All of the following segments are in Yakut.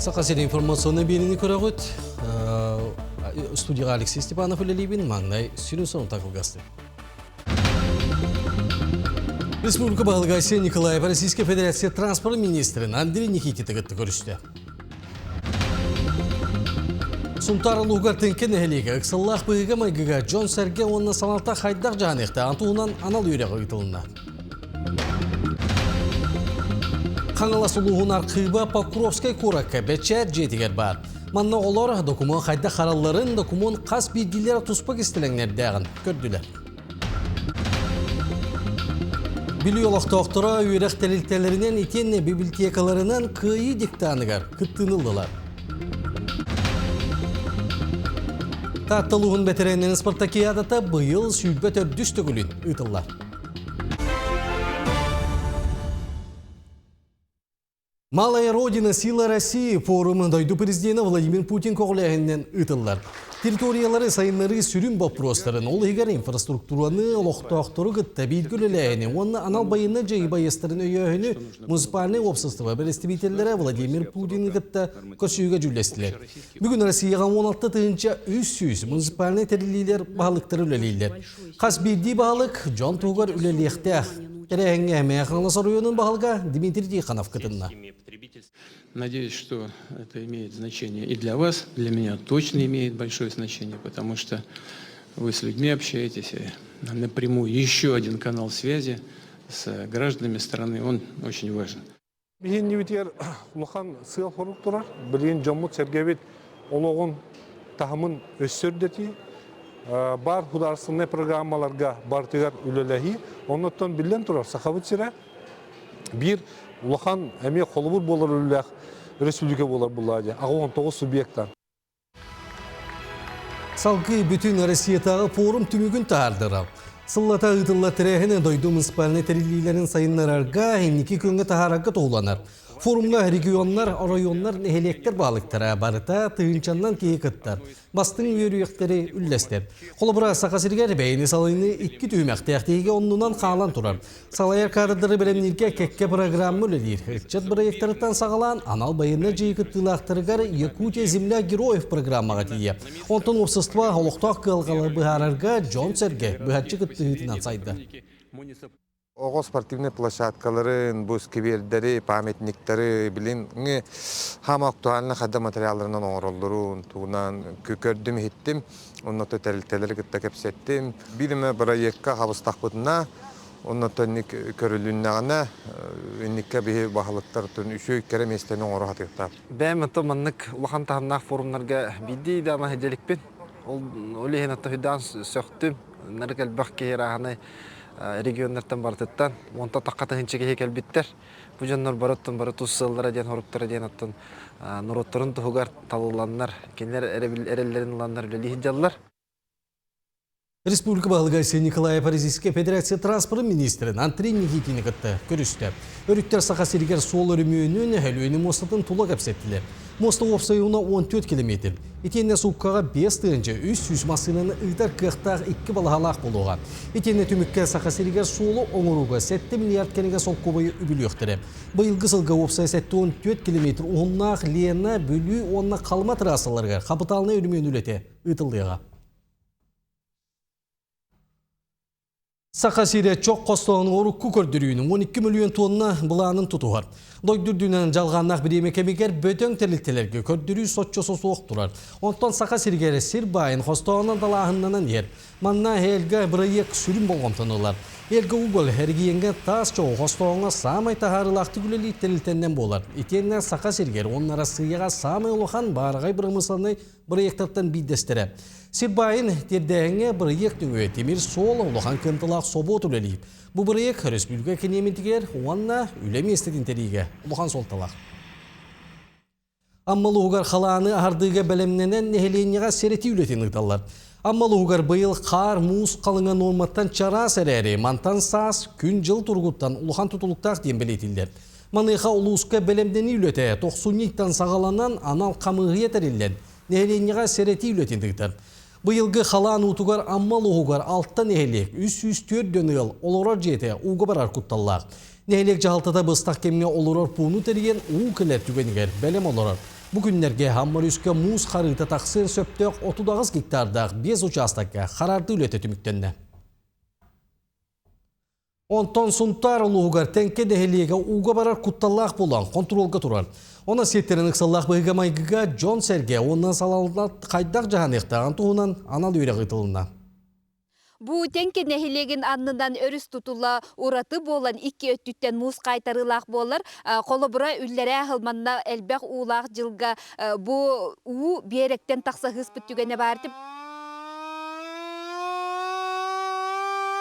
Саха сирин информационнай биэриини көрөҕүт. Студияҕа Алексей Степанов үлэлиибин. Маҥнай сүрүн сонунта кылгастык. Республика баһылыга Айсен Николаев Российскай Федерация транспорт министрин Андрей Никитины кытта көрүстэ. Сунтаар улууһугар Тыҥка нэһилиэгэ ыксаллаах быһыыга-майгыга дьон-сэргэ уонна салалта хайдах дьаһаныахтааҕын туһунан анал үөрэх ыытылынна. Хаҥалас улууһун архыыба Покровскай куоракка бэчээт дьиэтигэр баар. Манна оҕолор докумуон хайдах харалларын, докумуон хас биирдиилэрэ туспа кистэлэҥнэрдээҕин көрдүлэр. Бүлүү олохтоохторо үөрэх тэрилтэлэринэн итиэннэ библиотекаларынан Кыайыы диктаныгар кыттыыны ыллылар. Таатта улууһун бэтэрээннэрин спартакиадата быйыл 24 төгүлүн ыытыллар. Малая Родина, сила России форумун дойду президенэ Владимир Путин көҕүлээһининэн ыытыллар. Территориялары сайыннарыы сүрүн боппуруостарын, ол иһигэр инфраструктураны, олохтоохтору кытта бииргэ үлэлээһини уонна анал байыаннай дьайыы байыастарын өйөөһүнү муниципальнай уопсастыба бэрэстэбиитэллэрэ Владимир Путины кытта көрсүһүүгэ дьүүллэстилэр. Бүгүн Россияҕа 16 300 муниципальнай тэриллиилэр баһылыктара үлэлииллэр. Хас биирдии баһылык дьон туһугар үлэлиэхтээх. Тэрээһиҥҥэ Мэҥэ Хаҥалас оройуонун баһылыга Дмитрий Тихонов кытынна. Надеюсь, что это имеет значение и для вас, для меня точно имеет большое значение, потому что вы с людьми общаетесь и напрямую. Еще один канал связи с гражданами страны, он очень важен. Биһиэннибитигэр улахан сыал-сорук турар. Билигин дьоммут-сэргэбит олоҕун таһымын өссө үрдэтии, баар судаарыстыбаннай программаларга барытыгар үлэлэһии. Оннуттан биллэн турар, Сахабыт сирэ биир улахан эмиэ холобур буолар үлэлээх республика буолар буллаа дии. 89 субъектан. Салгыы бүтүн Россиятааҕы форум түмүгүн таһаардара. Сыллата ыытыллар тэрээһини дойду муниципальнай тэриллиилэрин сайыннарарга, инники күҥҥэ таһаарарга туһуланар. Форумҥа регионнар, оройуоннар, нэһилиэктэр баһылыктара барыта тыһыынчаннан киһи кыттар. Бастыҥ үөрүйэхтэри үллэстэр. Холобура, Саха сиригэр бэйэни салайыныы икки түһүмэхтээх тиһигэ оннунан хаалан турар. Салайар кадрдары бэлэмнииргэ кэккэ программа үлэлиир. Ыччат бырайыактарыттан саҕалаан анал байыаннай дьайыы кыттыылаахтарыгар Якутия земля героев программаҕа тиийэ. Онтон уопсастыба олохтоох кыалҕалары быһаарарга дьон-сэргэ быһаччы кыттыһыытынан сайдар. Оҕо спортивнай площадкаларын, бу сквердэри, памятниктары билин хама актуально хадда материалларынан оҥороллорун тугунан көрдүм иһиттим. Онно тэрилтэлэри кытта кэпсэттим. Биир эмэ бырайыакка хабыстахпытына, оннотон көрүлүннэҕинэ, инникке биһи баһылыктар үчүгэй кэрэ миэстэни оҥоро сатыахтаах. Бэйэм ото маннык улахан таһымнаах форумнарга биирдии даҕаны сылдьа Ол ол иһин ото хүдээн сөхтүм. Нарык элбэх киһи ырааһынай регионнартан барытыттан уонта тахха тыһыынча киһи кэлбиттэр. Бу дьоннор бары оттон бары тус сыаллара диэн хоруктара диэн оттон норуоттарын туһугар талылланнар, кинилэр эрэллэрин ыланнар үлэлии сылдьаллар. Республика баһылыга Айсен Николаев Российскай Федерация транспорын министрин Андрей Никитини кытта көрүстэ. Өрүттэр Саха сиригэр суол өрөмүөнүн, Өлүөнэ муостатын тула кэпсэттилэр. Муоста уопсайуна 14 километр. Итиэннэ сууккаҕа 5300 массыынаны ыытар кыахтаах икки балаһалаах буолуоҕа. Итиэннэ түмүккэ Саха сиригэр суолу оҥорууга 7 миллиард кэриҥэ солкуобайы үбүлүөхтэрэ. Быйылгы сылга уопсай 74 километр уһуннаах Лена, Бүлүү уонна Халыма трассаларыгар хапытаалынай өрөмүөн үлэтэ ыытыллыаҕа. Саха сирэ чох хостоон урукку көрдөрүүнү 12 мөлүйүөн туонна былаанын тутуһар. Дойду үрдүнэн дьалҕааннаах бириэмэ кэмигэр бөдөҥ тэрилтэлэргэ көрдөрүү соччо суох турар. Онтон Саха сиригэр сир баайын хостоонун далааһыннанан иһэр. Манна Элга бырайыак сүрүн болҕомтону ылар. Элга уголь эрэгийиэҥҥэ таас чоҕу хостооҥҥо саамай таһаарыылаахтык үлэлиир тэрилтэннэн буолар. Итиэннэ Саха сиригэр уонна Арассыыйаҕа саамай улахан баараҕай бырамыысалынай бырайыактартан биирдэстэрэ. Сир баайын тиэрдээһиҥҥэ бырайыак нөҥүө тимир суол улахан кыамталаах собуот үлэлиир. Бу бырайыак өрөспүүбүлүкэ экэниэмитигэр уонна үлэ миэстэтин тэрийиигэ улахан суолталаах. Амма улууһугар халааны аһардыыга бэлэмнэнэн нэһилиэнньэҕэ сэрэтии үлэтин ыыталлар. Амма улууһугар быйыл хаар муус халыҥа нуорматтан чараас эрээри, мантан саас күн-дьыл туругуттан улахан тутулуктаах диэн бэлиэтииллэр. Маныаха улууска бэлэмнэнии үлэтэ тохсунньуттан саҕаланан анал хамыыһыйа тэриллэн, нэһилиэнньэҕэ сэрэтии үлэтин ыытар. Быйылгы халаан уутугар Амма улууһугар алта нэһилиэк 304 дьон ыал олорор дьиэтэ ууга барар кутталлаах. Нэһилиэк дьаһалтата быстах кэмҥэ олорор пууну тэрийэн уу кэлэр түгэнигэр бэлэм олорор. Бу күннэргэ Амма өрүскэ муус харыыта тахсыан сөптөөх 38 гектардаах 5 учаастакка хараардыы үлэтэ түмүктэннэ. Онтон Сунтаар улууһугар Тэҥкэ нэһилиэгэ ууга барар кутталлаах буолан хонтуруолга турар. Онон сиэттэрин ыксаллаах быһыыга-майгыга дьон-сэргэ уонна салалта хайдах дьаһаныахтааҕын туһунан анал үөрэх ыытылынна. Бу Тэҥкэ нэһилиэгин аннынан өрүс тутула ураты буолан икки өттүттэн муус хаайтарыылаах буолар. Холобура, үллэрээ аһылманна элбэх уулаах дьылга бу уу биэрэктэн тахса ыспыт түгэнэ баар.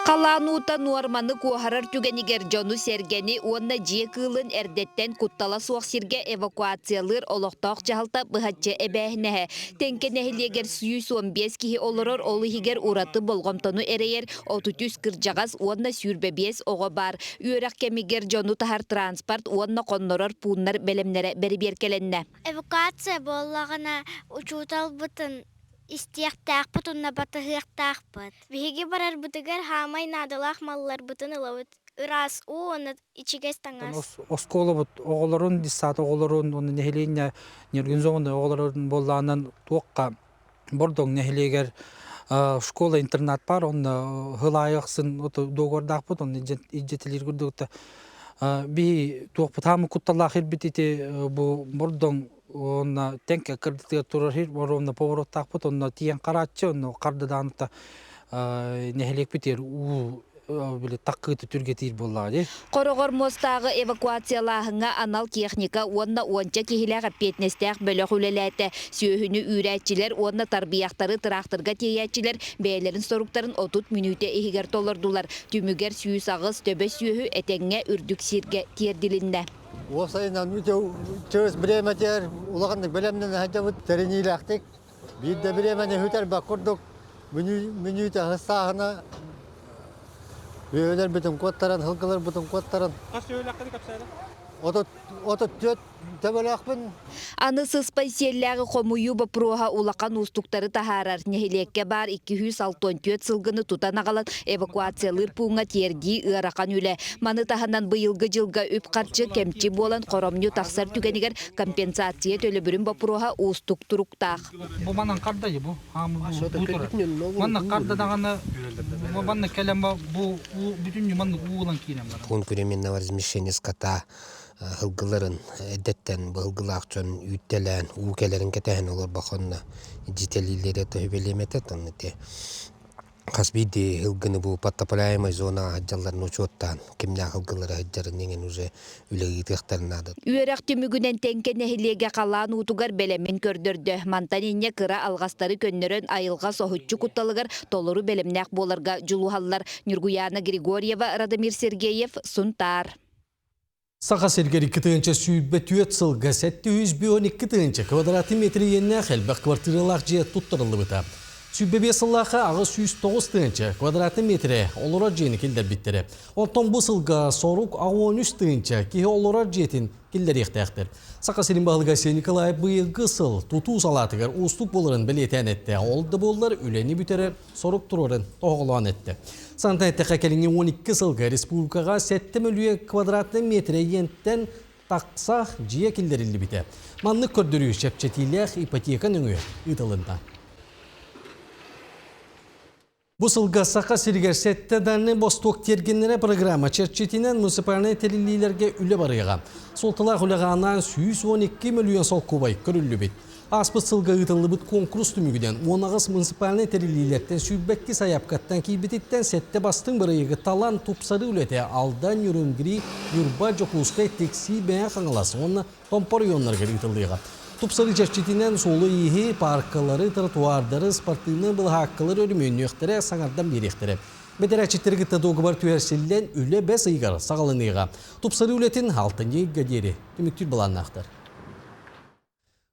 Халаан уута нуорманы куоһарар түгэнигэр дьону-сэргэни уонна дьиэ кыылын эрдэттэн куттала суох сиргэ эвакуациялыыр олохтоох дьаһалта быһаччы эбээһинэһэ. Тэҥкэ нэһилиэгэр 115 киһи олорор, ол иһигэр ураты болҕомтону эрэйэр 33 кырдьаҕас уонна 25 оҕо баар. Үөрэх кэмигэр дьону таһар транспорт уонна хоннорор пууннар бэлэмнэрэ бэрэбиэркэлэннэ. Эвакуация буоллаҕына учууталбытын истиэхтээхпит уонна батыһыахтаахпыт. Биһиги барарбытыгар хаамай наадалаах малларбытын ылабыт. Ыраас уу уонна ичигэс таҥас. Оскуолабыт оҕолорун, детсад оҕолорун уонна нэһилиэнньэ неорганизованнай оҕолорун буоллаҕынан туохха Бордоҥ нэһилиэгэр школа-интернат баар, онно сыл аайы ахсын договордаахпыт, онно илдьэтилиир курдук биһи туохпут хаамы кутталлаах ирбит ити бу Бордоҥ уонна тэҥкэ кырдытыгар турар сир ровно повороттаахпыт, онно тиийэн харааччы, онно хардыдаанта нэһилиэкпитигэр уу били таккыыты түргэтиир буоллаҕа дии. Хороҕор муостааҕы эвакуациялааһыҥҥа анал техника уонна уонча киһилээх эппиэтинэстээх бөлөх үлэлээтэ. Сүөһүнү үүрээччилэр уонна тарбыйахтары тыраахтырга тиэйээччилэр бэйэлэрин соруктарын 30 мүнүүтэ иһигэр толордулар. Түмүгэр 108 төбө сүөһү этэҥҥэ үрдүк сиргэ тиэрдилиннэ. Уопсайынан чаас бириэмэтигэр улаханнык бэлэмнэнэ сылдьабыт тэриниилээхтик. Биир да бириэмэни сүтэрбэт курдук мүнүүтэ сааһына үөһүлэрбитин куоттаран, сылгыларбытын куоттаран. Хас сүөһүлээххин кэпсээтэ? 34 төбөлөөхпүн. Аны сыспай сиэллээҕи хомуйуу боппуруоһа улахан уустуктары таһаарар. Нэһилиэккэ баар 264 сылгыны тутан аҕалан эвакуациялыыр пууҥҥа тиэрдии ыарахан үлэ. Маны таһынан быйылгы дьылга үп-харчы кэмчи буолан хоромньу тахсар түгэнигэр компенсация төлөбүрүн боппуруоһа уустук туруктаах. Бу манан кардайы бу. Бу турар. Манна карда даҕаны манна кэлэн бу бүтүннүү маннык уу ылан киирэн барар. Пункт временного размещения скота ылгыларын эрдэттэн быһылгылаах дьон үүттэлээн уу кэлэрин кэтэһэн олорбохонно дьитэлиилэрэ төһүбэлиэмэтэ тонну те хас биирдии ылгыны бу подтопляемая зона сылдьалларын учуоттаан кимнээх ылгылара сылдьарын иҥин уже үлэ ыытыахтарын наада. Үөрэх түмүгүнэн Тэҥкэ нэһилиэгэ халаан уутугар бэлэмин көрдөрдө. Мантан инньэ кыра алҕастары көннөрөн айылҕа соһуччу кутталыгар толору бэлэмнээх буоларга дьулуһаллар. Ньургуйаана Григорьева, Радомир Сергеев, Сунтаар. Саха сиригэр 2024 сылга 712 тыһыынча квадрат метр иэннээх элбэх квартиралаах дьиэ туттарыллыбыта. 25 сыллаахха 809 тыһыынча квадрат метрэ олорор дьиэни киллэрбиттэрэ. Оттон бу сылга сорук 13 тыһыынча киһи олорор дьиэтин киллэриэхтээхтэр. Саха сирин баһылыга Айсен Николаев быйылгы сыл тутуу салаатыгар уустук буоларын бэлиэтээн эттэ. Ол да буоллар үлэни бүтэрэр сорук туруоран тоһоҕолоон эттэ. Санатан эттэххэ, кэлиҥҥи 12 сылга республикаҕа 7 мөлүйүөн квадратнай метр иэнтэн тахса дьиэ киллэриллибитэ. Маннык көрдөрүү чэпчэтиилээх ипотека нөҥүө ыытылынна. Бу сылга Саха сиригэр сэттэ Дальнай Восток тиэргэннэрэ программа чэрчитинэн муниципальнай тэриллиилэргэ үлэ барыаҕа. Суолталаах үлэҕэ анаан 112 мөлүйүөн солкуобай көрүллүбүт. Ааспыт сылга ыытыллыбыт куонкурус түмүгүнэн 18 муниципальнай тэриллиилэртэн 22 сайаапкаттан киирбититтэн сэттэ бастыҥ бырайыагы талан тупсарыы үлэтэ Алдан, Нюрюнгри, Ньурба, Дьокуускай, Тиксии, Мэҥэ Хаҥалас уонна Томпо оройуоннарыгар ыытыллыаҕа. Тупсарыы чэрчитинэн суолу-ииһи, пааркалары, тротуардары, спортивнай былаһааккалары өрөмүөннүөхтэрэ, саҥардан биэриэхтэрэ. Бэдэрээччиттэри кытта дуогабар түһэрсиллэн, үлэ бэс ыйыгар саҕаланыаҕа. Тупсарыы үлэтин алтынньы ыйга диэри түмүктүүр былааннаахтар.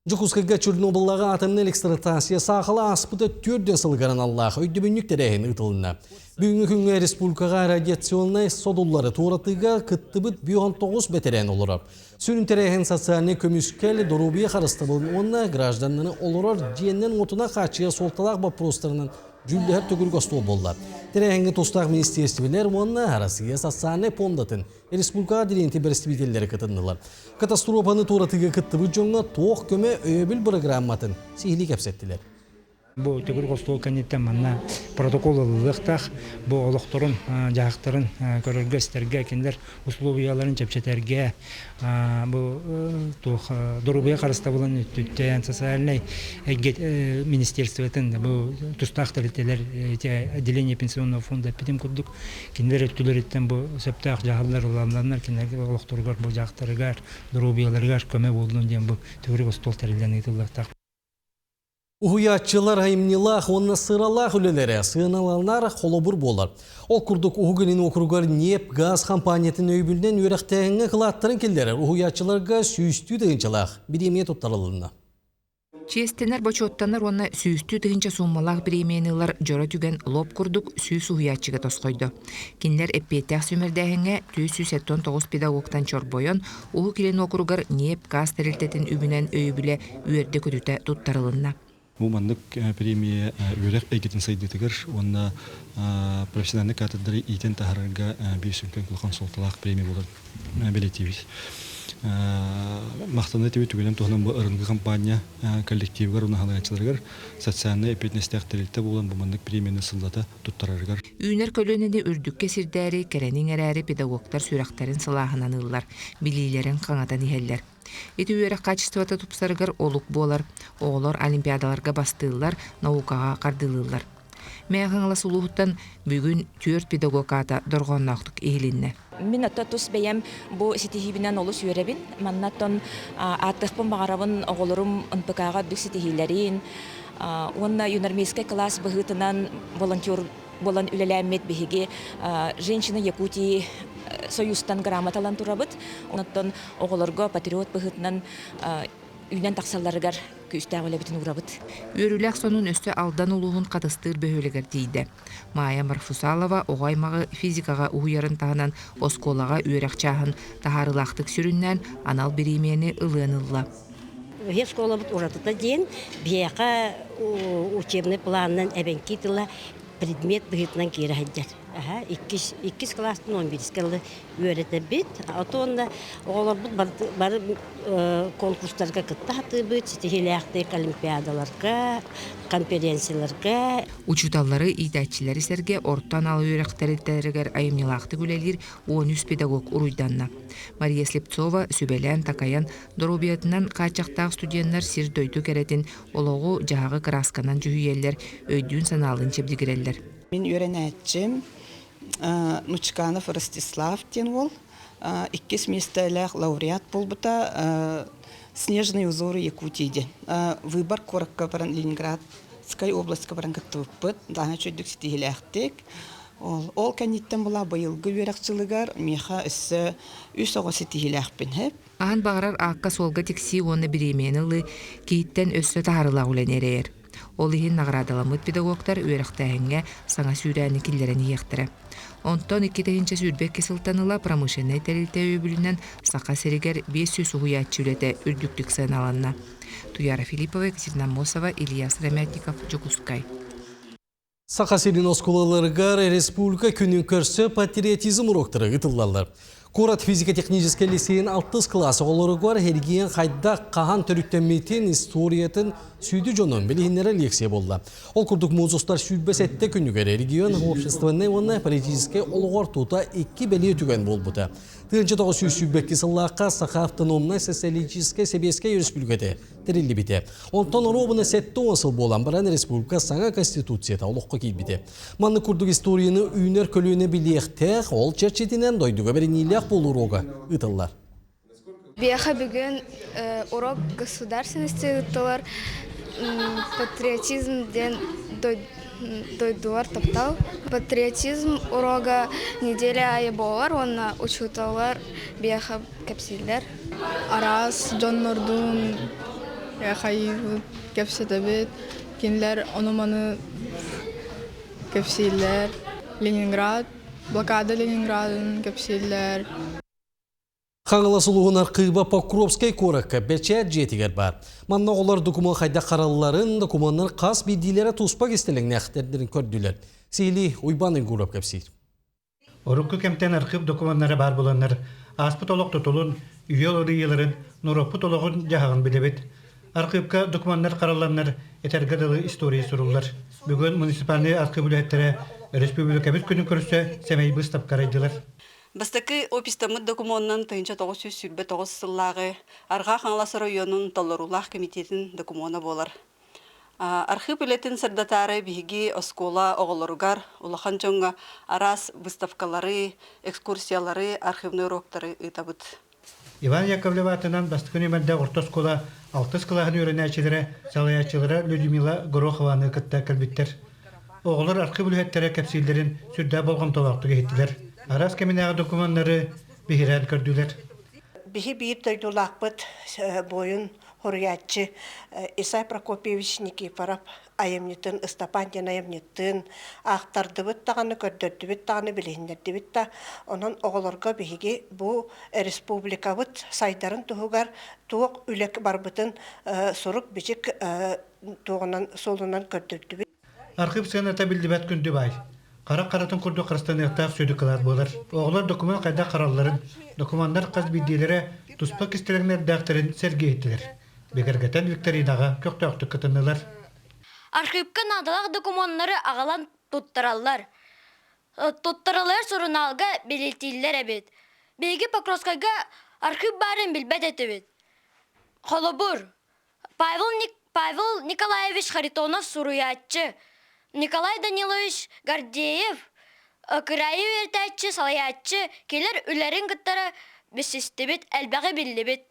Дьокуускайга Чернобыллааҕы атомнай электростанция саахала ааспыта 4 сылыгар аналлаах өйдөбүнньүк тэрээһин ыытылынна. Бүгүҥҥү күҥҥэ республикаҕа радиационнай содуллары туоратыыга кыттыбыт 19 бэтэрээн олорор. Сүрүн тэрээһин социальнай көмүскэл, доруобуйа харыстабылын уонна гражданнары олорор дьиэнэн уотунан хааччыйар суолталаах боппуруостарынан дьүүллэһэр төгүрүк остуол буолла. Тэрээһиҥҥэ тустаах министиэристибэлэр уонна Арассыыйа социальнай пуондатын республикаҕа дириэнти бэрэстэбиитэллэрэ кытыннылар. Катастрофаны туоратыыга кыттыбыт дьоҥҥо туох көмө өйөбүл бырагыраамматын сиһилии кэпсэттилэр. Бу төгүрүк остуол кэнниттэн манна протокол ылыллыахтаах. Бу олохторун, дьаһахтарын көрөргө-истэргэ, кинилэр условияларын чэпчэтэргэ, бу туох доруобуйа харыстабылын өттүттэн, социальнай эйгэ министерствотын бу тустаах тэрилтэлэр отделение пенсионного фонда эппитим курдук кинилэр өттүлэриттэн бу сөптөөх дьаһаллар ылалланнар кинилэргэ олохторугар бу дьаһахтарыгар, доруобуйаларыгар көмө буоллун диэн бу төгүрүк остуол тэриллэн ыытыллыахтаах. Уһуйааччылар айымньылаах уонна сыралаах үлэлэрэ сыаналанар холобур буолар. Ол курдук Уһук Илин уокуругар ньиэп, гаас хампаанньатын өйөбүлүнэн үөрэхтээһиҥҥэ кылааттарын киллэрэр уһуйааччыларга сүүстүү тыһыынчалаах бириэмийэ туттарылынна. Чиэстэнэр, бочуоттанар уонна сүүстүү тыһыынча сууммалаах бириэмийэни ылар дьоро түгэн лоп курдук 100 уһуйааччыга тосхойдо. Кинилэр эппиэттээх сүүмэрдээһиҥҥэ 479 педагогтан чорбойон, Уһук Илин уокуругар ньиэп, гаас тэрилтэтин үбүнэн өйөбүлэ үөрдэ-көтүтэ туттарылынна. Бу маннык премия үөрэх эйгэтин сайдыытыгар уонна профессиональнай кадрдары иитэн таһаарарга биир сүҥкэн улахан суолталаах премия буолар бэлиэтиибит. Махтаныы этибит түгэнин туһунан бу РНГ компания коллективыгар уонна салайааччыларыгар социальнай эппиэтинэстээх тэрилтэ буолан бу маннык премияны сыллата туттарарыгар. Үүнэр көлүөнэни үрдүккэ сирдээри, кэрэни иҥэрээри педагогтар сүрэхтэрин сылааһынан ыллар, билиилэрин хаҥатан иһэллэр. Ити үөрэх хаачыстыбата тупсарыгар олук буолар. Оҕолор олимпиадаларга бастыыллар, наукаҕа хардыылыыллар. Мэҥэ Хаҥалас улууһуттан бүгүн түөрт педагог аата дорҕоонноохтук иһилиннэ. Мин ото тус бэйэм бу ситиһиибинэн олус үөрэбин. Манна оттон ааттыахпын баҕарабын оҕолорум НПК-ҕа үрдүк ситиһиилэрин уонна юнармейскай кылаас быһыытынан волонтер буолан үлэлээммит биһиги Женщины Якутии союзтан грамоталан турабыт. Онтон оҕолорго патриот быһыытынан үүнэн тахсалларыгар күүстээх үлэбитин уурабыт. Үөрүүлээх сонун өссө Алдан улууһун Хатыстыыр бөһүөлэгэр тиийдэ. Майя Марфусалова оҕо аймаҕы физикаҕа уһуйарын таһынан оскуолаҕа үөрэх чааһын таһаарыылаахтык сүрүннээн анал бириэмийэни ылыан ылла. Биһиги оскуолабыт уратыта диэн биһиэхэ учебный планынан эбэҥки тыла предмет быһыытынан киирэ сылдьар. Иккис, иккис кылаастан он биирискэ дылы үөрэтэбит. Отуонна оҕолорбут бары конкурстарга кытта сатыыбыт, ситиһиилээхтик олимпиадаларга, конференцияларга. Учууталлары, иитээччилэри сэргэ орто анал үөрэх тэрилтэлэригэр айымньылаахтык үлэлиир 13 педагог уруйданна. Мария Слепцова сүбэлээн-такайан, доруобуйатынан хааччахтаах студеннар сир-дойду кэрэтин, олоҕу-дьаһаҕы кыраасканан дьүһүйэллэр, өйдүүн-санаалыын чэбдигирэллэр. Мин үөрэнээччим Нучканов Ростислав диэн уол иккис миэстэлээх лауреат буолбута «Снежные узоры Якутии» диэн. Выбор куоракка баран Ленинградскай областка баран кыттыбыппыт. Даҕаны үчүгдүк ситиһиилээхтик. Ол, ол кэнниттэн була быйылгы үөрэх дьылыгар миэхэ өссө үс оҕо ситиһиилээхпин сөп. Хаһан баҕарар аакка-суолга тиксии уонна бириэмийэни ылыы киһиттэн өссө таһаарыылаах үлэни эрэйэр. Ол иһин наҕараадаламмыт педагогтар үөрэхтээһиҥҥэ саҥа сүүрээни киллэрэн иһиэхтэрэ. Онтон 2022 сылтан ыла промышленнай тэрилтэ өйөбүлүнэн Саха сиригэр 500 уһуйааччы үлэтэ үрдүктүк сыаналанна. Туяра Филиппова, Екатерина Аммосова, Илья Сыромятников, Дьокуускай. Саха сирин оскуолаларыгар республика күнүн көрсө патриотизм уроктара ыытыллаллар. Куорат физико-техническэй лицейин алтыс кылаас оҕолоругар эргиэн хайдах хаһан төрүттэммитин историятын сүдү дьонун билиһиннэрэр лекция буолла. Ол курдук муус 127 күнүгэр регион общественнай уонна политическай олоҕор тута икки бэлиэ түгэн буолбута. 1922 сыллаахха Саха автономнай социалистическай сэбиэскэй өрөспүүбүлүкэтэ тэриллибитэ. Онтон оруобуна 70 сыл буолан баран республика саҥа конституцията олоххо киирбитэ. Маннык курдук историяны үүнэр көлүөнэ билиэхтээх, ол чэрчитинэн дойдуга бэриниилээх буолуу уруога ыытыллар. Биэхэ бүгүн урок государственности ыыттылар. Патриотизм диэн дойдулар таптал. Патриотизм урога неделя аайы буолар уонна учууталлар биэхэ кэпсииллэр. Араас дьоннордуун хайыыбыт, кэпсэтэбит. Кинилэр ону-маны кэпсииллэр. Ленинград, блокада Ленинградын кэпсииллэр. Хаҥалас улууһун архыыба Покровскай куоракка бэчээт дьиэтигэр баар. Манна оҕолор докумуон хайдах харалларын, докумуоннар хас биирдиилэрэ туспа кистэлэҥнээхтэрдэрин көрдүлэр. Сиһилии Уйбаан Уйгуров кэпсиир. Урукку кэмтэн архыып докумуоннара баар буоланнар, ааспыт олох тутулун, үйэ уларыйыыларын, норуоппут олоҕун-дьаһаҕын билэбит. Архыыпка докумуоннар харалланнар, этэргэ дылы история суруллар. Бүгүн муниципальнай архыып үлэһиттэрэ өрөспүүбүлүкэбит күнүн көрсө сэмэй быыстапка арыйдылар. Бастакы опистаммыт докумуонунан 1929 сыллааҕы Арҕаа Хаҥалас оройуонун толоруулаах комитетин докумуона буолар. Архыып үлэтин сырдатаары биһиги оскуола оҕолоругар, улахан дьоҥҥо араас выставкалары, экскурсиялары, архивнай уроктары ыытабыт. Иван Яковлев аатынан бастакы нүөмэрдээх орто оскуола алтыс кылааһын үөрэнээччилэрэ, салайааччылара Людмила Горохованы кытта кэлбиттэр. Оҕолор архыып үлэһиттэрэ кэпсииллэрин сүрдээх болҕомтолоохтук иһиттилэр. Араас кэминээҕи докумуоннары биһирээн көрдүлэр. Биһи биир дойдулаахпыт буойун Хоруйааччы Исай Прокопьевич Никифоров айымньытын Ыстапаан диэн айымньытын аахтардыбыт даҕаны, көрдөрдүбүт даҕаны, билиһиннэрдибит да. Онон оҕолорго биһиги бу республикабыт сайдарын туһугар туох үлэ барбытын сурук-бичик туоҕунан суолунан көрдөрдүбүт. Архыып сыаната биллибэт күндү баай. Харах харатын курдук харыстаныахтаах сүдү кылаат буолар. Оҕолор докумуон хайдах харалларын, докумуоннар хас биирдиилэрэ туспа кистэлэҥнэрдээхтэрин сэргии иһиттилэр. Бигэргэтэн викторинаҕа көхтөөхтүк кытыннылар. Архыыпка наадалаах докумуоннары аҕалан туттараллар. Туттараллар сурунаалга бэлиэтииллэр эбит. Биһиги Покровскайга архыып баарын билбэт этибит. Холобур, Павел, Павел Николаевич Харитонов суруйааччы, Николай Данилович Гордеев кыраайы үөрэтээччи, салайааччы кэлэр үлэрин кыттара билсистибит, элбэҕи биллибит.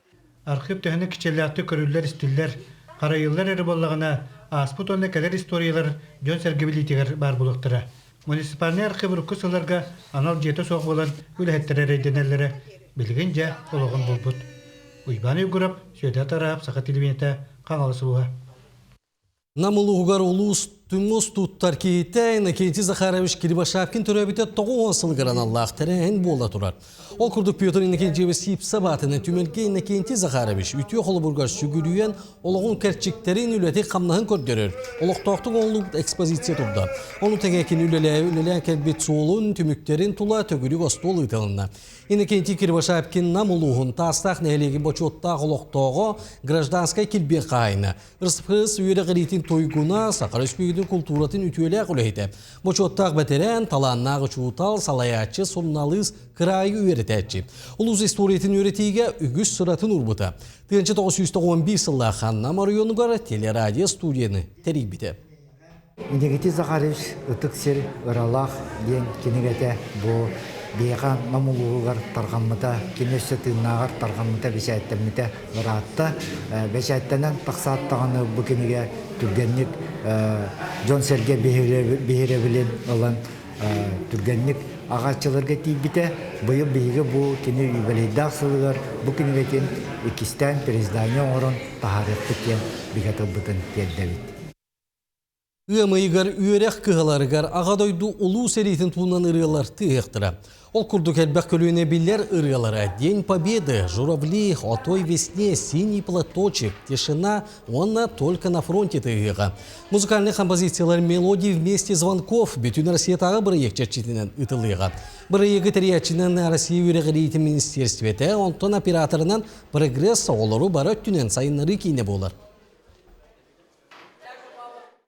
Архыып төһөнү кичэллээхтик көрүллэр-истиллэр, харайыллар эрэ буоллаҕына, ааспыт уонна кэлэр историялар дьон-сэргэ билиитигэр баар буолуохтара. Муниципальнай архыып урукку сылларга анал дьиэтэ суох буолан үлэһиттэрэ эрэйдэнэллэрэ билигин дьэ олоҕун булбут. Уйбаан Уйгурап, Сүөдэр Тараап, Саха телевидениетэ, Хаҥалас улууһа. Нам улууһугар улуус түмус туттар киһитэ Иннокентий Захарович Кривошапкин төрөөбүтэ 90 сылыгар аналлаах тэрээһин буола турар. Ол курдук Петр Иннокентьевич Сипсов аатынан түмэлгэ Иннокентий Захарович үтүө холобургар сүгүрүйэн олоҕун кэрчиктэрин үлэтин-хамнаһын көрдөрөр, олохтоохтук оҥоһуллубут экспозиция турда. Ону тэҥэ кини үлэлээн кэлбит суолун, түмүктэрин тула төгүрүк остуол ыытылынна. Иннокентий Кривошапкин Нам улууһун Таастаах нэһилиэгин бочуоттаах олохтооҕо гражданскай килбиэн хаһаайына, РСФС үөрэҕириитин туйгуна, Саха Өрөспүүбүлүкэтин култууратын үтүөлээх үлэһитэ, бочуоттаах бэтэрээн, талааннаах учуутал, салайааччы, суруналыыс, кыраайы үөрэтээччи. Улуус историятын үөрэтиигэ үгүс сыратын уурбута. 1991 сыллаах Нам оройуонугар телерадио студияны тэрийбитэ. Иннокентий Захарович Ытык сир ыралаах диэн кинигэтэ бу биһиэхэ Нам улууһугар тарҕаммыта, кини өссө тыыннааҕар тарҕаммыта, бэчээттэммитэ ыраатта. Бэчээттэнэн тахсаат даҕаны бу кинигэ түргэнник дьон-сэргэ биһирэбилин ылан түргэнник аҕааччыларга тиийбитэ. Быйыл биһиги бу кини юбилейдаах сылыгар бу кинигэтин иккистээн переиздание оҥорон таһаарыахпыт диэн бигэ тылбытын тиэрдэбит. Ыам ыйыгар үөрэх кыһаларыгар Аҕа дойду Улуу сэриитин туһунан ырыалар тыаһыахтара. Ол курдук элбэх көлүөнэ биллэр ырыалара «День Победы», «Журавли», «О той весне», «Синий платочек», «Тишина» уонна «Только на фронте» тыаһыаҕа. Музыкальнай композициялар «Мелодии вместе звонков» бүтүн Россиятааҕы бырайыак чэрчитинэн ыытыллыаҕа. Бырайыагы тэрийээччинэн Россия үөрэҕириитин министиэристибэтэ, онтон операторынан «Прогресс» оҕолору бары өттүнэн сайыннарыы киинэ буолар.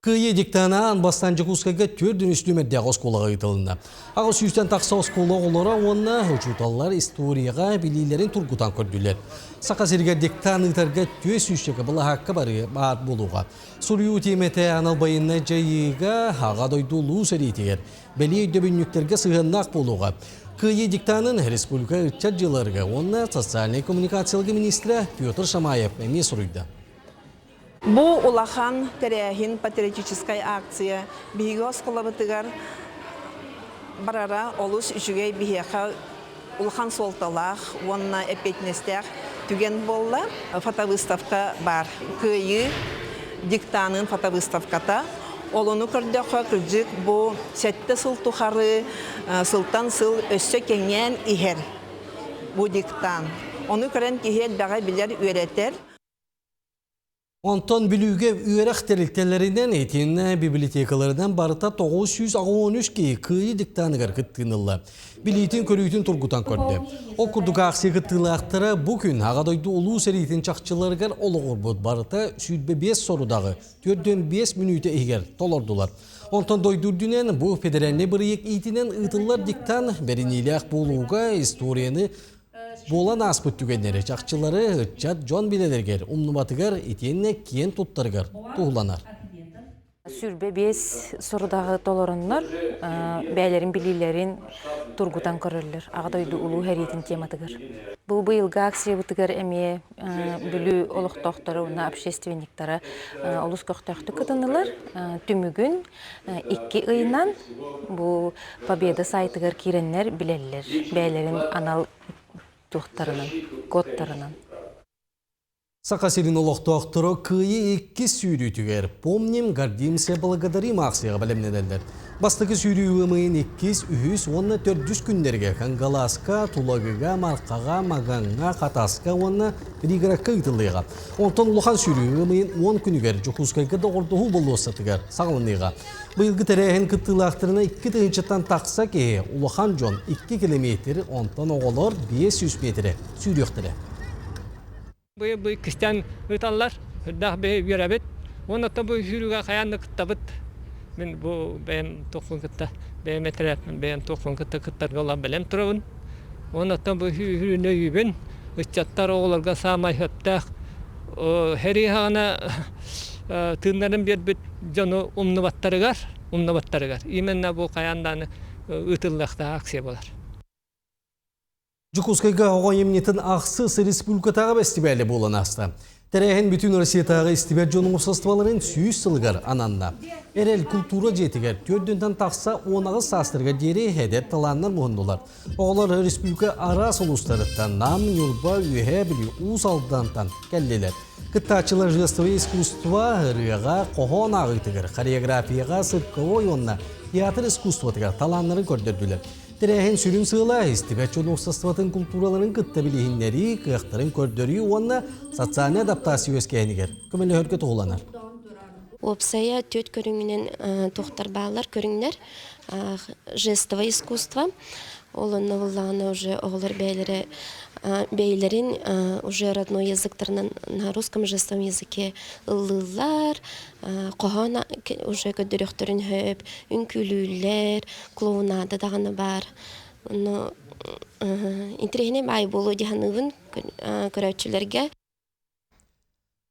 Кыайыы диктана аан бастаан Дьокуускайга төрдүн үс нүмердээх оскуолаҕа ыытылынна. Аҕыс сүүстэн тахса оскуола оҕолоро уонна учууталлар историяҕа билиилэрин тургутан көрдүлэр. Саха сиригэр диктан ыытарга түөрт сүүсчэкэ былаһаакка барыы баар буолуоҕа. Суруйуу тиэмэтэ анал байыаннай дьайыыга Аҕа дойду Улуу сэриитигэр бэлиэ өйдөбүнньүктэргэ сыһыаннаах буолуоҕа. Кыайыы диктанын республика ыччат дьыаларыгар уонна социальнай коммуникацияларга министрэ Петр Шамаев эмиэ суруйда. Бу улахан тэрээһин патриотическай акция биһиги оскуолабытыгар барара олус үчүгэй биһиэхэ улахан суолталаах уонна эппиэтинэстээх түгэн буолла. Фотовыставка баар. Кыайыы диктанын фотовыставката. Ол ону көрдөххө, кырдьык бу сэттэ сыл тухары сылтан сыл өссө кэҥээн иһэр бу диктант. Ону көрөн киһи элбэҕи билэр, үөрэтэр. Онтон Бүлүүгэ үөрэх тэрилтэлэринэн итиэннэ библиотекаларынан барыта 983 киһи Кыайыы диктаныгар кыттыыны ылла. Билиитин-көрүүтүн тургутан көрдө. Ол курдук аахсыйа кыттыылаахтара бу күн Аҕа дойду Улуу сэриитин чахчыларыгар олоҕурбут барыта 25 сорудаҕы 45 мүнүүтэ иһигэр толордулар. Онтон дойду үрдүнэн бу федеральнай бырайыак иитинэн ыытыллар диктант бэриниилээх буолууга историяны Буолан ааспыт түгэннэри, чахчылары ыччат дьон билэлэригэр, умнубатыгар итиэннэ киэн туттарыгар туһуланар. 25 сорудаҕы толороннор, бэйэлэрин билиилэрин тургутан көрөллөр Аҕа дойду улуу сэриитин тематыгар. Бу быйылгы акциябытыгар эмиэ Бүлүү олохтоохторо уонна общественниктара олус көхтөөхтүк кытыннылар. Түмүгүн икки ыйынан бу Победа сайтыгар киирэннэр билэллэр, бэйэлэрин анал туохтарынан, кодтарынан. Саха сирин олохтоохторо Кыайыы иккис сүүрүүтүгэр «Помним, гордимся, благодарим» аахсыйаҕа бэлэмнэнэллэр. Бастакы сүүрүү ыам ыйын иккис, үһүс уонна төрдүс күннэргэ Кангалааска, Тулагыга, Мархаҕа, Магаҥҥа, Хатаска уонна Пригородка ыытыллыаҕа. Онтон улахан сүүрүү ыам ыйын 10 күнүгэр Дьокуускайга доҕордоһуу болуоссатыгар саҕаланыаҕа. Быйылгы тэрээһин кыттыылаахтарына 2 тыһыынчаттан тахса киһи, улахан дьон 2 километр, онтон оҕолор 500 миэтэрэ сүүрүөхтэрэ. Быйыл бу иккистээн ыыталлар. Үрдээх биһи үөрэбит. Уонна оттон бу сүүрүүгэ хайаан да кыттабыт. Мин бу бэйэм туохпун кытта, бэйэм этэрээппин бэйэм туохпун кытта кыттарга улахан бэлэм турабын. Уонна оттон бу сүүрүүнү өйүүбүн. Ыччаттар оҕолорго саамай сөптөөх сэрии саҕана тыыннарын биэрбит дьону умнубаттарыгар, умнубаттарыгар. Именно бу хайаан даҕаны ыытыллыахтаах акция буолар. Дьокуускайга оҕо айымньытын ахсыс республикатааҕы бэстибээлэ буолан ааста. Тэрээһин бүтүн Россиятааҕы истибэт дьон уопсастыбаларын 100 сылыгар ананна. Эрэл култуура дьиэтигэр 4 тахса 18 саастарыгар диэри эдэр талааннар муһуннулар. Оҕолор республика араас улуустарыттан Нам, Ньурба, Үөһээ Бүлүү, Уус Алдантан кэллилэр. Кыттааччылар жестовое искусство, ырыаҕа, хоһоон ааҕыытыгар, хореографияҕа, цирковой уонна театр искусствотыгар талааннарын көрдөрдүлэр. Тэрээһин сүрүн сыала истибэт дьон уопсастыбатын култуураларын кытта билиһиннэрии, кыахтарын көрдөрүү уонна социальнай адаптация үөскээһинигэр көмөлөһөргө туһуланар. Уопсайа түөрт көрүҥүнэн туохтар бааллар көрүҥнэр жестовое искусство ол онно буллаҕына уже оҕолор бэйэлэрэ бэйэлэрин уже родной языктарынан на русском жестовом языке ыллыыллар хоһоон уже көрдөрүөхтэрин сөп үҥкүүлүүллэр клоунада даҕаны баар но интэриэһинэй баай буолуо дии саныыбын көрөөччүлэргэ.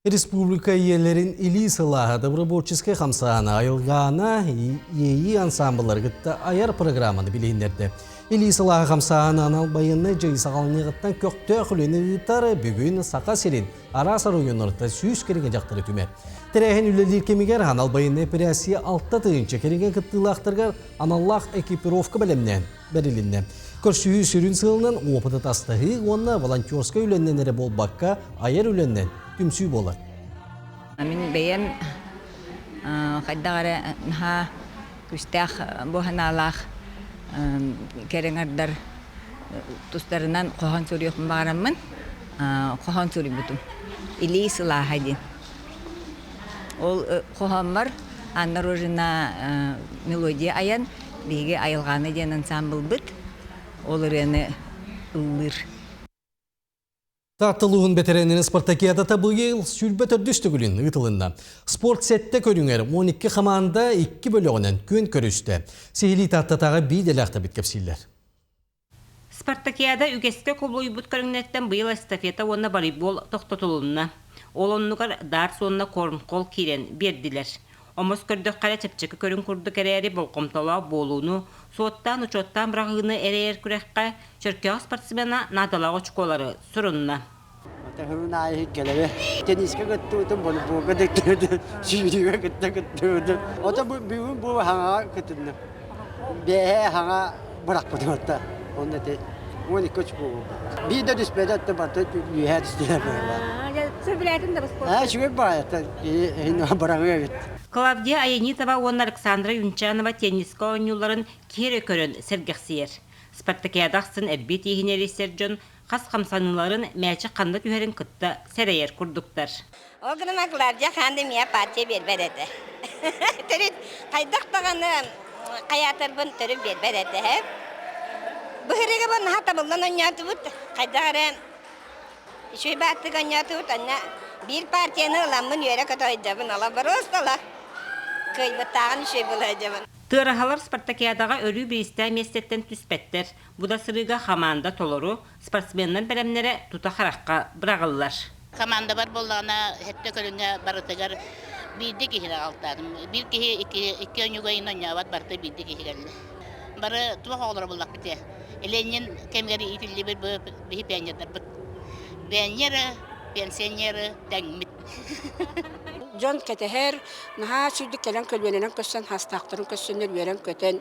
Республика ийэлэрин илии сылааһа добровольческай хамсааһына айылҕаана иэйии ансаамбыллары кытта айар программаны билиһиннэрдэ. Илии сылааһа хамсааһына анал байыаннай дьайыы саҕаланыаҕыттан көхтөөх үлэни ыытар бүгүн Саха сирин араас оройуоннарыттан 100 кэриҥэ дьахтары түмэр. Тэрээһин үлэлиир кэмигэр анал байыаннай эпэрээссийэ 6 тыһыынча кэриҥэ кыттыылаахтарыгар аналлаах экипировка бэлэмнээн бэрилиннэ. Көрсүһүү сүрүн сыалынан опыты атастаһыы уонна волонтерскай үлэннэн эрэ буолбакка, айар үлэннэн түмсүү буолар. Мин бэйэм хайдах эрэ наһаа күүстээх бу санаалаах кэрэҥэрдэр тустарынан хоһоон суруйуохпун баҕараммын хоһоон суруйбутум. Илии сылааһа диэн. Ол хоһооммор Анна Рожина мелодия айан биһиги Айылҕаана диэн ансаамбылбыт ол ырыаны ыллыыр. Таатта улууһун бэтэрээннэрин спартакиадата быйыл 24 төгүлүн ыытылынна. Спорт сэттэ көрүҥэр 12 хамаанда икки бөлөҕүнэн күөн көрүстэ. Сиһилии Тааттатааҕы биир кэпсииллэр. Спартакиада үгэскэ кубулуйбут көрүҥнэртэн быйыл эстафета уонна волейбол тохтотулунна. Ол оннугар дартс уонна корнхол киирэн биэрдилэр. Омос көрдөххө эрэ чэпчэки көрүҥ курдук эрээри болҕомтолоох буолууну, суоттаан-учуоттаан быраҕыыны эрэйэр күрэххэ Чөркөөх спортсмена наадалаах очукуолары сурунна. Тахырын аайы кэлэбэ. Теннискэ кыттыбытым, волейболга да кыттыбытым, сүүрүүгэ кытта кыттыбытым. Ото бүгүн бу хаҥаҕа кытынным. Бэһэ хаҥа бырахпытым отта. Онно те 12 очко буолбут. Биир да түспэтэ отто барыта үөһээ түстүлэр быһыылаах. Сөбүлээтин да спорт? Аа, үчүгэй баҕайы быраҕыы эбит. Клавдия Аянитова уонна Александра Юнчанова теннискэ оонньууларын киһи эрэ көрөн сэргэхсийэр. Спартакиада ахсын эрбии тииһин эрийсэр дьон. Хас хамсаныыларын мээчик ханна түһэрин кытта сэрэйэр курдуктар. Ол гынан Клавдия хаан да миэхэ партия биэрбэт этэ. Төрүт хайдах даҕаны хайаатарбын төрүт биэрбэт этэ. Быһырыга бу наһаа табыллан оонньоотубут. Хайдах эрэ үчүгэй бааттык оонньоотубут. Анна биир партияны ыламмын үөрэ-көтө ойдобун. Ола боруостала кыайбыттааҕын үчүгэй булайдыбын. Тыараһалар спартакиадаҕа өрүү бириистээх миэстэттэн түспэттэр. Бу да сырыыга хамаанда толору, спортсменнар бэлэмнэрэ тута харахха быраҕыллар. Командабар буоллаҕына сэттэ көрүҥҥэ барытыгар биирдии киһини аҕалтаатым. Биир киһи икки оонньууга иһин оонньообот, барыта биирдии киһи кэллэ. Бары туох оҕолоро буллахпыт ээ. Ленин кэмигэр иитиллибит биһи пионердарбыт. Пионеры, пенсионеры тэҥмит. Дьон кэтэһэр, наһаа сүрдүк кэлэн көлүөнэнэн көрсөн, хастаахтарын көрсөннөр үөрэн-көтөн,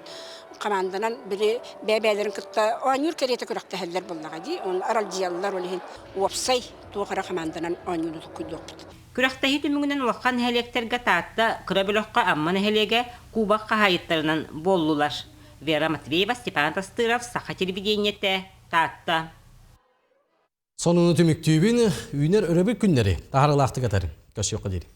хамаанданан били бэйэ-бэйэлэрин кытта оонньуур кэриэтэ күрэхтэһэллэр буоллаҕа дии. Оны аралдьыйаллар, ол иһин уопсай туох эрэ хамаанданан оонньууну толкуйдуохпут. Күрэхтэһии түмүгүнэн улахан нэһилиэктэргэ Таатта, кыра бөлөххө Амма нэһилиэгэ кубок хаһаайыттарынан буоллулар. Вера Матвеева, Степан Тастыров, Саха телевидениетэ, Таатта. Сонуну түмүктүүбүн, үүнэр өрөбүл күннэри таһаарыылаахтык атарын. Көрсүөххэ диэри.